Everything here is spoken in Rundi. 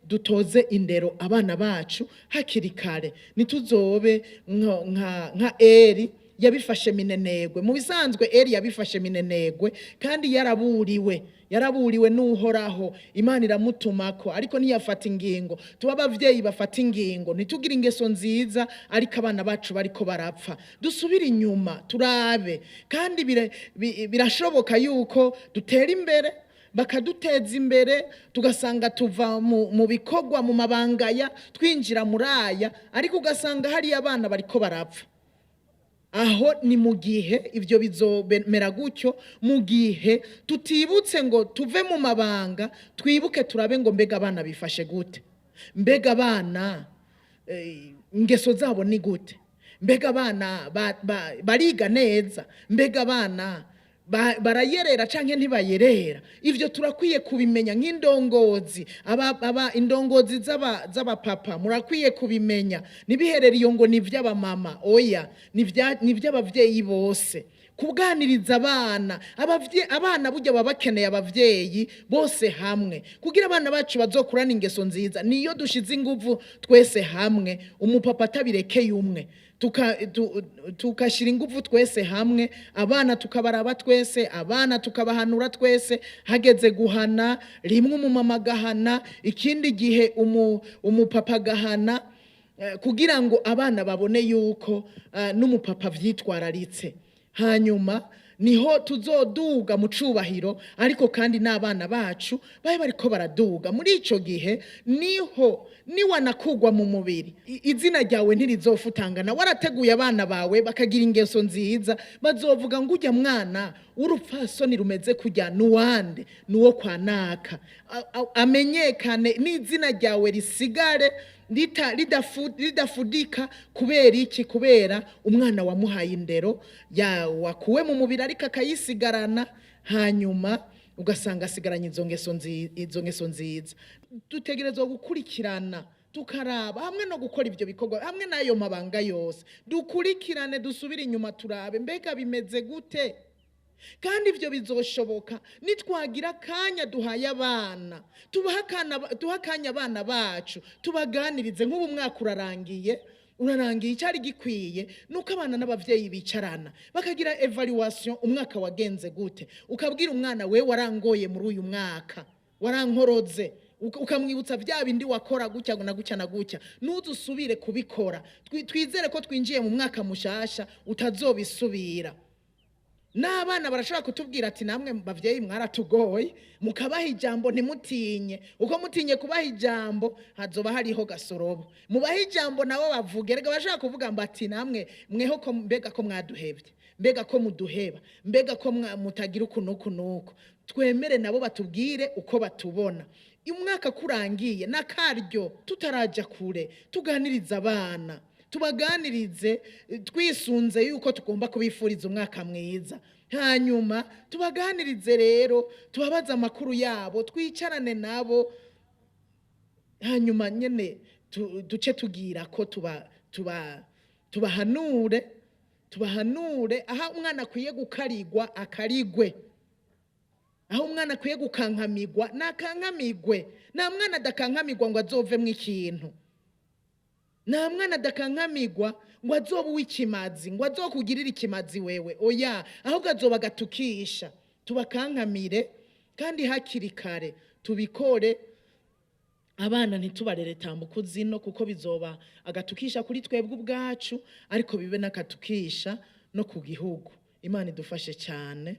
Dutoze indero abana bacu hakiri kare, ntituzobe nka Eri yabifashe minenegwe. Mu bisanzwe Eri yabifashe minenegwe kandi yaraburiwe, yaraburiwe n'Uhoraho, Imana iramutumako, ariko ntiyafata ingingo. Tuba abavyeyi bafata ingingo, ntitugire ingeso nziza ariko abana bacu bariko barapfa. Dusubire inyuma turabe, kandi birashoboka yuko dutera imbere, bakaduteza imbere, tugasanga tuva mu bikorwa, mu mabangaya, twinjira muri aya, ariko ugasanga hariya abana bariko barapfa. Aho ni mu gihe ibyo bizomera gutyo, mu gihe tutibutse ngo tuve mu mabanga, twibuke turabe ngo mbega abana bifashe gute, mbega abana ingeso zabo ni gute, mbega abana bariga neza, mbega abana barayerera canke ntibayerera. Ivyo turakwiye kubimenya nk'indongozi. Aba indongozi z'abapapa murakwiye kubimenya, ntibiherere iyo ngo ni ivy'abamama, oya, ni ivy'abavyeyi bose. Kuganiriza abana, abana burya baba bakeneye abavyeyi bose hamwe kugira abana bacu bazokurane ingeso nziza. Niyo dushize inguvu twese hamwe, umupapa atabirekeye umwe, tukashyira ingufu twese hamwe, abana tukabaraba twese, abana tukabahanura twese. Hageze guhana, rimwe umumama agahana, ikindi gihe umupapa agahana, kugira ngo abana babone yuko n'umupapa avyitwararitse. Hanyuma niho tuzoduga mu cubahiro, ariko kandi n'abana bacu babe bariko baraduga. Muri ico gihe niho niwanakugwa mu mubiri, izina ryawe ntirizofutangana. Warateguye abana bawe bakagira ingeso nziza, bazovuga ngo ujya mwana w'urupfasoni rumeze kujya nuwande? Nuwo kwa naka. Amenyekane n'izina ryawe risigare ridafudika. Kubera iki? Kubera umwana wamuhaye indero ya wakuwe mu mubiri, ariko akayisigarana, hanyuma ugasanga asigaranye izo ngeso nziza. Dutegerezwa gukurikirana, tukaraba hamwe no gukora ibyo bikorwa hamwe n'ayo mabanga yose, dukurikirane, dusubire inyuma turabe mbega bimeze gute. Kandi ibyo bizoshoboka nitwagira akanya duhaye abana, duha akanya abana bacu, tubaganirize. Nk'ubu umwaka urarangiye, urarangiye, icyari gikwiye nuko abana n'abavyeyi bicarana bakagira évaluation: umwaka wagenze gute? Ukabwira umwana we, warangoye muri uyu mwaka, warankoroze, ukamwibutsa bya bindi wakora gutya na gutya na gutya, nuze usubire kubikora. Twizere ko twinjiye mu mwaka mushasha utazobisubira. N'abana barashobora kutubwira ati namwe bavyeyi mwaratugoye, mukabaha ijambo, ntimutinye. Uko mutinye kubaha ijambo, hazoba hariho gasorobo. Mubahe ijambo nabo bavuge. Rega bashobora kuvuga ngo ati namwe mweho ko mbega ko mwaduhevye, mbega ko muduheba, mbega ko mutagira uku n'uku n'uku. Twemere nabo batubwire uko batubona. Umwaka kurangiye n'akaryo, tutaraja kure, tuganiriza abana, tubaganirize twisunze yuko tugomba kubifuriza umwaka mwiza. Hanyuma tubaganirize rero, tubabaze amakuru yabo, twicarane nabo, hanyuma nyene duce tugira ko tuba tuba tubahanure, tubahanure aha umwana akwiye gukarigwa akarigwe, aho umwana akwiye gukankamigwa nakankamigwe. Nta mwana adakankamigwa ngo azovemwo ikintu, nta mwana adakankamigwa ngo azobe uw'ikimazi, ngo azokugirire ikimazi wewe, oya, ahubwo azoba agatukisha. Tubakankamire kandi hakiri kare, tubikore. Abana ntitubarere tambuka zino, kuko bizoba agatukisha kuri twebwe ubwacu, ariko bibe n'agatukisha no ku gihugu. Imana idufashe cyane.